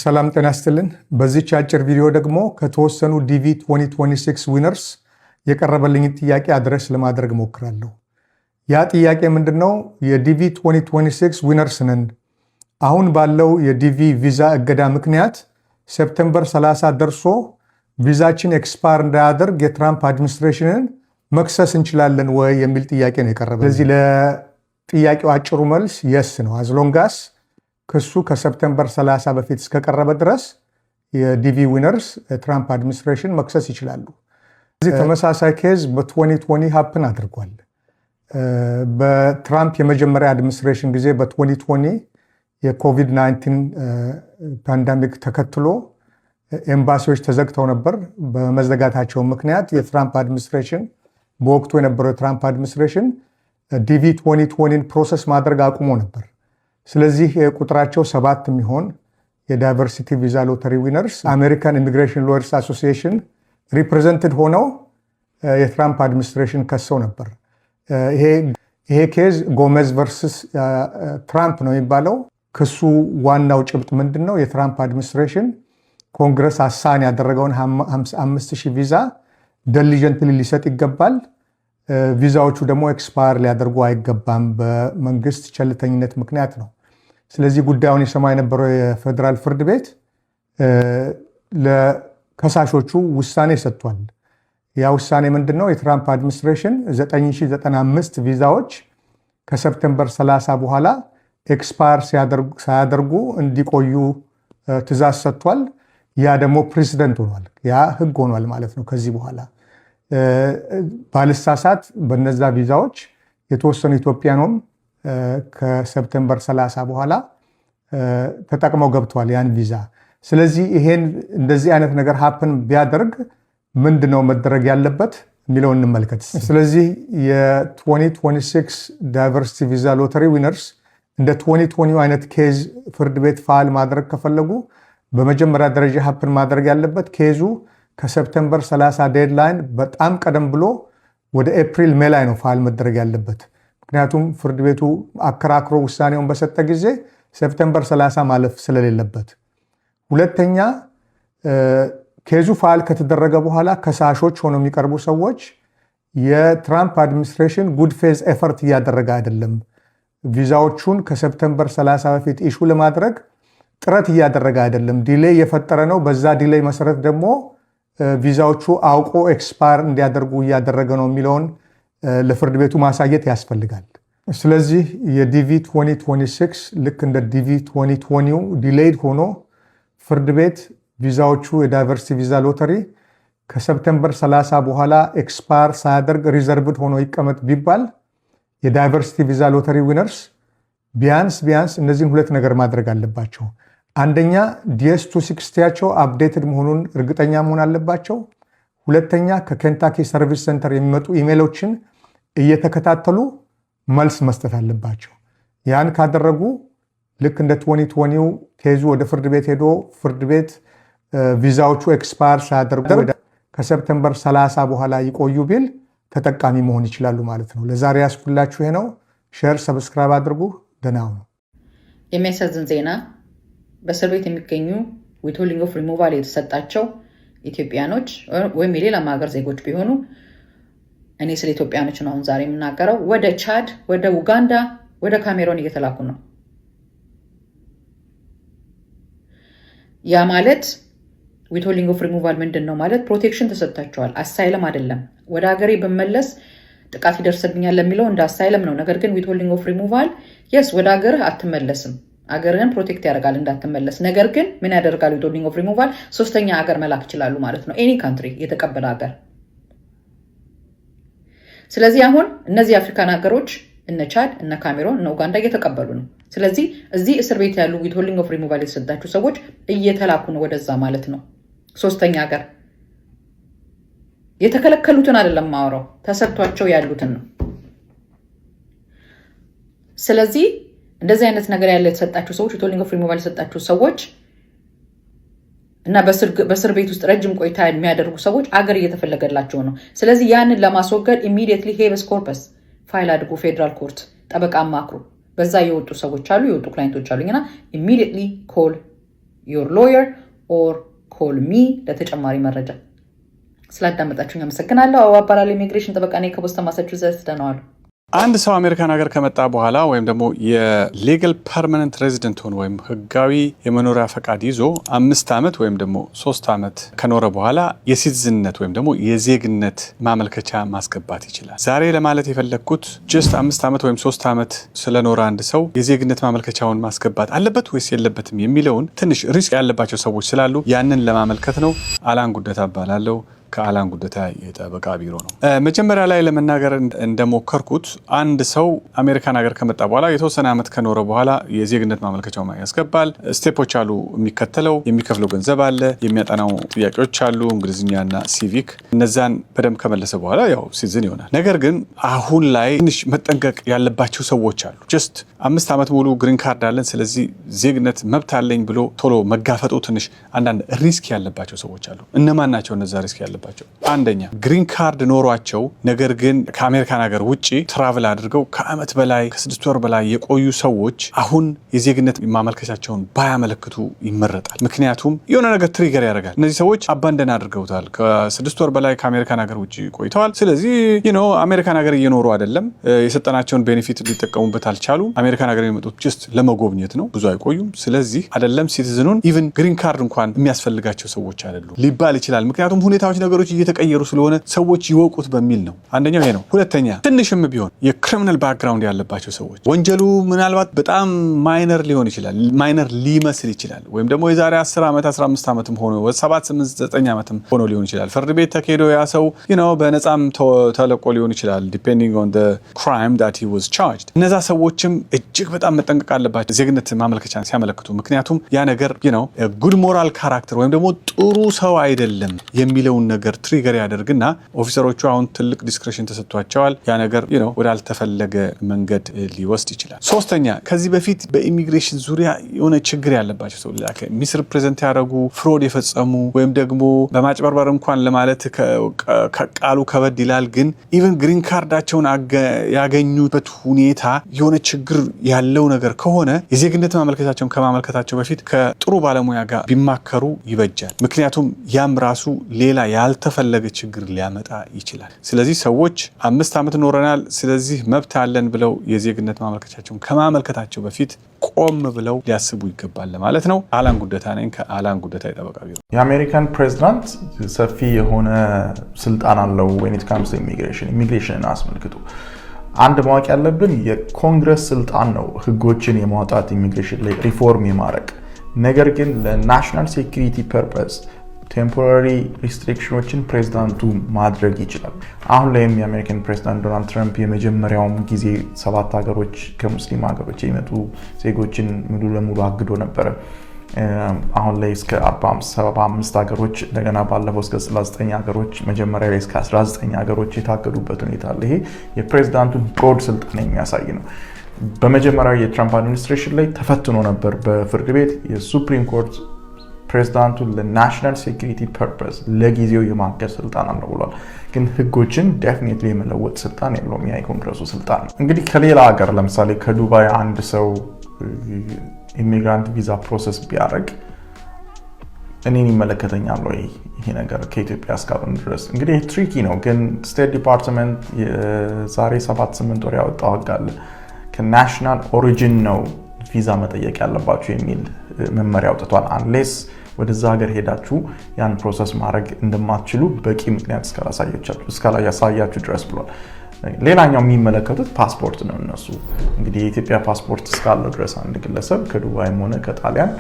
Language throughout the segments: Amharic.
ሰላም ጤና ይስጥልን። በዚች አጭር ቪዲዮ ደግሞ ከተወሰኑ DV 2026 winners የቀረበልኝን ጥያቄ address ለማድረግ እሞክራለሁ። ያ ጥያቄ ምንድን ነው? የ DV 2026 winners ነን። አሁን ባለው የ DV ቪዛ እገዳ ምክንያት September 30 ደርሶ ቪዛችን expire እንዳያደርግ የትራምፕ administration ን መክሰስ እንችላለን ወይ የሚል ጥያቄ ነው የቀረበ። ስለዚህ ለጥያቄው አጭሩ መልስ yes ነው። As long as ክሱ ከ September 30 በፊት እስከቀረበ ድረስ የ DV winners ትራምፕ administration መክሰስ ይችላሉ። እዚህ ተመሳሳይ case በ2020 happen አድርጓል። በትራምፕ የመጀመሪያ administration ጊዜ በ2020 የኮቪድ-19 pandemic ተከትሎ ኤምባሲዎች ተዘግተው ነበር። በመዘጋታቸው ምክንያት የትራምፕ administration፣ በወቅቱ የነበረው የትራምፕ administration DV 2020ን process ማድረግ አቁሞ ነበር። ስለዚህ ቁጥራቸው 7 የሚሆን የ diversity visa lottery winners American Immigration Lawyers Association represented ሆነው የትራምፕ administration ከሰው ነበር። ይሄ case Gomez versus Trump ነው የሚባለው። ክሱ ዋናው ጭብጥ ምንድን ነው? የትራምፕ administration ኮንግረስ assign ያደረገውን 55,000 ቪዛ diligently ሊሰጥ ይገባል። ቪዛዎቹ ደግሞ expire ሊያደርጉ አይገባም፣ በመንግስት ቸልተኝነት ምክንያት ነው። ስለዚህ ጉዳዩን የሰማ የነበረው የፌዴራል ፍርድ ቤት ለከሳሾቹ ውሳኔ ሰጥቷል። ያ ውሳኔ ምንድን ነው? የትራምፕ administration 9095 ቪዛዎች ከ September 30 በኋላ expire ሳያደርጉ እንዲቆዩ ትዕዛዝ ሰጥቷል። ያ ደግሞ precedent ሆኗል። ያ ህግ ሆኗል ማለት ነው። ከዚህ በኋላ ባልሳሳት በነዛ ቪዛዎች የተወሰኑ ኢትዮጵያኖም ከ September 30 በኋላ ተጠቅመው ገብተዋል ያን ቪዛ። ስለዚህ ይሄን እንደዚህ አይነት ነገር happen ቢያደርግ ምንድነው ነው መደረግ ያለበት የሚለውን እንመልከት። ስለዚህ የ2026 diversity visa lottery winners እንደ 2020 አይነት case ፍርድ ቤት ፋይል ማድረግ ከፈለጉ በመጀመሪያ ደረጃ happen ማድረግ ያለበት case ኡ ከ September 30 deadline በጣም ቀደም ብሎ ወደ April May ላይ ነው ፋይል መደረግ ያለበት። ምክንያቱም ፍርድ ቤቱ አከራክሮ ውሳኔውን በሰጠ ጊዜ September 30 ማለፍ ስለሌለበት። ሁለተኛ፣ case ኡ ፋይል ከተደረገ በኋላ ከሳሾች ሆነው የሚቀርቡ ሰዎች የትራምፕ administration good faith effort እያደረገ አይደለም፣ ቪዛዎቹን ከ September 30 በፊት issue ለማድረግ ጥረት እያደረገ አይደለም፣ delay እየፈጠረ ነው። በዛ delay መሰረት ደግሞ ቪዛዎቹ አውቆ expire እንዲያደርጉ እያደረገ ነው የሚለውን ለፍርድ ቤቱ ማሳየት ያስፈልጋል። ስለዚህ የ DV 2026 ልክ እንደ DV 2020 delayed ሆኖ ፍርድ ቤት ቪዛዎቹ የ diversity visa lottery ከ September 30 በኋላ expire ሳያደርግ reserved ሆኖ ይቀመጥ ቢባል የ diversity visa lottery winners ቢያንስ ቢያንስ እነዚህን ሁለት ነገር ማድረግ አለባቸው። አንደኛ፣ DS 260 ያቸው updated መሆኑን እርግጠኛ መሆን አለባቸው። ሁለተኛ፣ ከኬንታኪ service center የሚመጡ ኢሜሎችን እየተከታተሉ መልስ መስጠት አለባቸው። ያን ካደረጉ ልክ እንደ 2020 case ኡ ወደ ፍርድ ቤት ሄዶ ፍርድ ቤት ቪዛዎቹ expire ሳያደርጉ ከ September 30 በኋላ ይቆዩ ቢል ተጠቃሚ መሆን ይችላሉ ማለት ነው። ለዛሬ ያስኩላችሁ ይሄ ነው። Share፣ subscribe አድርጉ። ደህና ሁኑ። የሚያሳዝን ዜና፣ በእስር ቤት የሚገኙ ዊትሆልዲንግ ኦፍ ሪሙቫል የተሰጣቸው ኢትዮጵያኖች ወይም የሌላም ሀገር ዜጎች ቢሆኑ፣ እኔ ስለ ኢትዮጵያኖች ነው አሁን ዛሬ የምናገረው፣ ወደ ቻድ፣ ወደ ኡጋንዳ፣ ወደ ካሜሮን እየተላኩ ነው። ያ ማለት ዊትሆልዲንግ ኦፍ ሪሙቫል ምንድን ነው ማለት protection ተሰጥቷቸዋል። Asylum አይደለም። ወደ ሀገሬ ብመለስ ጥቃት ይደርስብኛል ለሚለው እንደ asylum ነው። ነገር ግን ዊትሆልዲንግ ኦፍ ሪሙቫል የስ ወደ ሀገርህ አትመለስም። አገርህን protect ያደርጋል እንዳትመለስ። ነገር ግን ምን ያደርጋል? ዊትሆልዲንግ ኦፍ ሪሙቫል ሶስተኛ ሀገር መላክ ይችላሉ ማለት ነው። Any country የተቀበለ ሀገር። ስለዚህ አሁን እነዚህ የአፍሪካን ሀገሮች እነ ቻድ፣ እነ ካሜሮን፣ እነ ኡጋንዳ እየተቀበሉ ነው። ስለዚህ እዚህ እስር ቤት ያሉ ዊትሆልዲንግ ኦፍ ሪሙቫል የተሰጣችሁ ሰዎች እየተላኩ ነው ወደዛ ማለት ነው። ሶስተኛ ሀገር የተከለከሉትን አይደለም ማወራው፣ ተሰጥቷቸው ያሉትን ነው። ስለዚህ እንደዚህ አይነት ነገር ያለ የተሰጣችሁ ሰዎች፣ ዊትሆልዲንግ ኦፍ ሪሙቫል የተሰጣችሁ ሰዎች እና በእስር ቤት ውስጥ ረጅም ቆይታ የሚያደርጉ ሰዎች አገር እየተፈለገላቸው ነው። ስለዚህ ያንን ለማስወገድ immediately habeas corpus file አድርጉ፣ federal court ጠበቃ አማክሩ። በዛ የወጡ ሰዎች አሉ፣ የወጡ client ኦች አሉኝ እና immediately call your lawyer or call me ለተጨማሪ መረጃ። ስላዳመጣችሁኝ አመሰግናለሁ። አበባ እባላለሁ። ኢሚግሬሽን ጠበቃ ነኝ ከቦስተን ማሳቹሴትስ። ደህና ዋሉ። አንድ ሰው አሜሪካን ሀገር ከመጣ በኋላ ወይም ደግሞ የ legal permanent resident ሆኖ ወይም ህጋዊ የመኖሪያ ፈቃድ ይዞ 5 ዓመት ወይም ደግሞ 3 ዓመት ከኖረ በኋላ የ citizen ነት ወይም ደግሞ የዜግነት ማመልከቻ ማስገባት ይችላል። ዛሬ ለማለት የፈለግኩት just 5 ዓመት ወይም 3 ዓመት ስለኖረ አንድ ሰው የዜግነት ማመልከቻውን ማስገባት አለበት ወይስ የለበትም የሚለውን ትንሽ risk ያለባቸው ሰዎች ስላሉ ያንን ለማመልከት ነው። አላን ጉደታ እባላለሁ። ከአላን ጉደታ የጠበቃ ቢሮ ነው። መጀመሪያ ላይ ለመናገር እንደሞከርኩት አንድ ሰው አሜሪካን ሀገር ከመጣ በኋላ የተወሰነ ዓመት ከኖረ በኋላ የዜግነት ማመልከቻው ያስገባል። Step ኦች አሉ የሚከተለው፣ የሚከፍለው ገንዘብ አለ፣ የሚያጠናው ጥያቄዎች አሉ፣ እንግሊዝኛና ሲቪክ። እነዛን በደንብ ከመለሰ በኋላ ያው citizen ይሆናል። ነገር ግን አሁን ላይ ትንሽ መጠንቀቅ ያለባቸው ሰዎች አሉ። Just 5 ዓመት ሙሉ green card አለን፣ ስለዚህ ዜግነት መብት አለኝ ብሎ ቶሎ መጋፈጡ ትንሽ አንዳንድ risk ያለባቸው ሰዎች አሉ። እነማን ናቸው እነዛ risk ያለባቸው? አንደኛ፣ green card ኖሯቸው ነገር ግን ከአሜሪካን ሀገር ውጭ travel አድርገው ከአመት በላይ፣ ከ6 ወር በላይ የቆዩ ሰዎች አሁን የዜግነት ማመልከቻቸውን ባያመለክቱ ይመረጣል። ምክንያቱም የሆነ ነገር trigger ያደርጋል። እነዚህ ሰዎች abandon አድርገውታል። ከ6 ወር በላይ ከአሜሪካን ሀገር ውጭ ቆይተዋል። ስለዚህ አሜሪካን ሀገር እየኖሩ አይደለም። የሰጠናቸውን benefit ሊጠቀሙበት አልቻሉም። አሜሪካን ሀገር የሚመጡት just ለመጎብኘት ነው፣ ብዙ አይቆዩም። ስለዚህ አይደለም citizen ኑን even green card እንኳን የሚያስፈልጋቸው ሰዎች አይደሉም ሊባል ይችላል። ምክንያቱም ሁኔታዎች፣ ነገሮች እየተቀየሩ ስለሆነ ሰዎች ይወቁት በሚል ነው። አንደኛው ይሄ ነው። ሁለተኛ፣ ትንሽም ቢሆን የ criminal background ያለባቸው ሰዎች፣ ወንጀሉ ምናልባት በጣም minor ሊሆን ይችላል፣ minor ሊመስል ይችላል። ወይም ደግሞ የዛሬ 10 ዓመት፣ 15 ዓመትም ሆኖ፣ 7፣ 8፣ 9 ዓመትም ሆኖ ሊሆን ይችላል። ፍርድ ቤት ተካሂዶ ያ ሰው በነፃም ተለቆ ሊሆን ይችላል depending on crime that he was charged። እነዛ ሰዎችም እጅግ በጣም መጠንቀቅ አለባቸው ዜግነት ማመልከቻ ሲያመለክቱ። ምክንያቱም ያ ነገር good moral character ወይም ደግሞ ጥሩ ሰው አይደለም የሚለውን ነገር trigger ያደርግና officer ኦቹ አሁን ትልቅ discretion ተሰጥቷቸዋል። ያ ነገር ወዳልተፈለገ መንገድ ሊወስድ ይችላል። ሶስተኛ፣ ከዚህ በፊት በኢሚግሬሽን ዙሪያ የሆነ ችግር ያለባቸው ሰው፣ misrepresent ያደረጉ፣ fraud የፈጸሙ ወይም ደግሞ በማጭበርበር እንኳን ለማለት ቃሉ ከበድ ይላል። ግን even green card ኣቸውን ያገኙበት ሁኔታ የሆነ ችግር ያለው ነገር ከሆነ የዜግነት ማመልከቻቸውን ከማመልከታቸው በፊት ከጥሩ ባለሙያ ጋር ቢማከሩ ይበጃል። ምክንያቱም ያም ራሱ ሌላ ያልተፈለገ ችግር ሊያመጣ ይችላል። ስለዚህ ሰዎች 5 ዓመት ኖረናል፣ ስለዚህ መብት አለን ብለው የዜግነት ማመልከቻቸውን ከማመልከታቸው በፊት ቆም ብለው ሊያስቡ ይገባል ለማለት ነው። አላን ጉደታ ነኝ ከአላን ጉደታ የጠበቃ ቢሮ። የአሜሪካን ፕሬዚዳንት ሰፊ የሆነ ስልጣን አለው when it comes immigration። ኢሚግሬሽንን አስመልክቶ አንድ ማወቅ ያለብን የኮንግረስ ስልጣን ነው ህጎችን የማውጣት፣ ኢሚግሬሽን ላይ ሪፎርም የማድረግ። ነገር ግን ለ national security purpose temporary restriction ኦችን ፕሬዚዳንቱ ማድረግ ይችላል። አሁን ላይም የአሜሪካን ፕሬዚዳንት ዶናልድ ትራምፕ የመጀመሪያውም ጊዜ ሰባት ሀገሮች ከሙስሊም ሀገሮች የሚመጡ ዜጎችን ሙሉ ለሙሉ አግዶ ነበረ። አሁን ላይ እስከ 75 ሀገሮች፣ እንደገና ባለፈው እስከ 39 ሀገሮች፣ መጀመሪያ ላይ እስከ 19 ሀገሮች የታገዱበት ሁኔታ አለ። ይሄ የፕሬዚዳንቱን broad ስልጣን የሚያሳይ ነው። በመጀመሪያው የትራምፕ administration ላይ ተፈትኖ ነበር በፍርድ ቤት። የ Supreme Court ፕሬዚዳንቱ ለ national security purpose ለጊዜው የማገድ ስልጣን አለው ብሏል። ግን ህጎችን definitely የመለወጥ ስልጣን የለውም። ያ የኮንግረሱ ስልጣን ነው። እንግዲህ ከሌላ ሀገር ለምሳሌ ከዱባይ አንድ ሰው immigrant visa process ቢያደርግ እኔን ይመለከተኛል ወይ ይሄ ነገር ከኢትዮጵያ እስካልሆነ ድረስ? እንግዲህ tricky ነው። ግን State Department የዛሬ 7-8 ወር ያወጣው ህግ አለ። ከ national origin ነው ቪዛ መጠየቅ ያለባችሁ የሚል መመሪያ አውጥቷል። Unless ወደዛ ሀገር ሄዳችሁ ያን process ማድረግ እንደማትችሉ በቂ ምክንያት እስካላሳያችሁ ድረስ ብሏል። ሌላኛው የሚመለከቱት ፓስፖርት ነው። እነሱ እንግዲህ የኢትዮጵያ ፓስፖርት እስካለው ድረስ አንድ ግለሰብ ከዱባይም ሆነ ከጣሊያን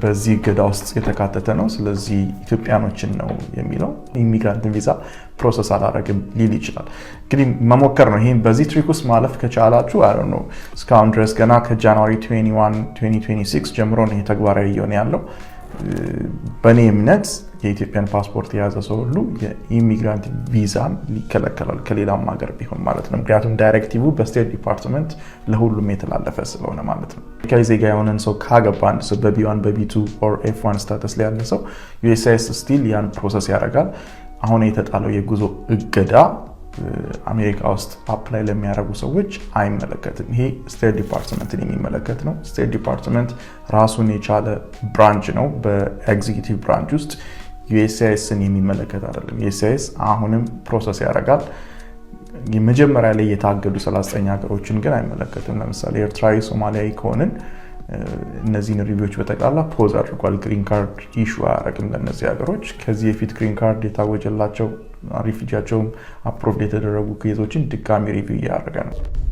በዚህ እገዳ ውስጥ የተካተተ ነው። ስለዚህ ኢትዮጵያኖችን ነው የሚለው፣ immigrant visa process አላረግም ሊል ይችላል። እንግዲህ መሞከር ነው። ይህም በዚህ trick ውስጥ ማለፍ ከቻላችሁ አይ ነው። እስካሁን ድረስ ገና ከ January 21 2026 ጀምሮ ነው ይሄ ተግባራዊ እየሆነ ያለው። በእኔ እምነት የኢትዮጵያን ፓስፖርት የያዘ ሰው ሁሉ የ immigrant ቪዛን ይከለከላል፣ ከሌላም ሀገር ቢሆን ማለት ነው። ምክንያቱም directive በ State Department ለሁሉም የተላለፈ ስለሆነ ማለት ነው። አሜሪካዊ ዜጋ የሆነን ሰው ካገባ አንድ ሰው በ B1፣ በ B2 or F1 status ላይ ያለ ሰው USCIS still ያን process ያደርጋል። አሁን የተጣለው የጉዞ እገዳ አሜሪካ ውስጥ apply ለሚያደርጉ ሰዎች አይመለከትም። ይሄ State Department ን የሚመለከት ነው። State Department ራሱን የቻለ branch ነው። በ executive branch ውስጥ USCIS ን የሚመለከት አይደለም። USCIS አሁንም process ያደርጋል። የመጀመሪያ ላይ የታገዱ 39 ሀገሮችን ግን አይመለከትም። ለምሳሌ ኤርትራዊ፣ ሶማሊያዊ ከሆንን እነዚህን review ዎች በጠቅላላ pause አድርጓል። Green card issue አያደርግም ለእነዚህ ሀገሮች። ከዚህ በፊት green card የታወጀላቸው refugee ያቸውም approved የተደረጉ case ኦችን ድጋሚ review እያደረገ ነው።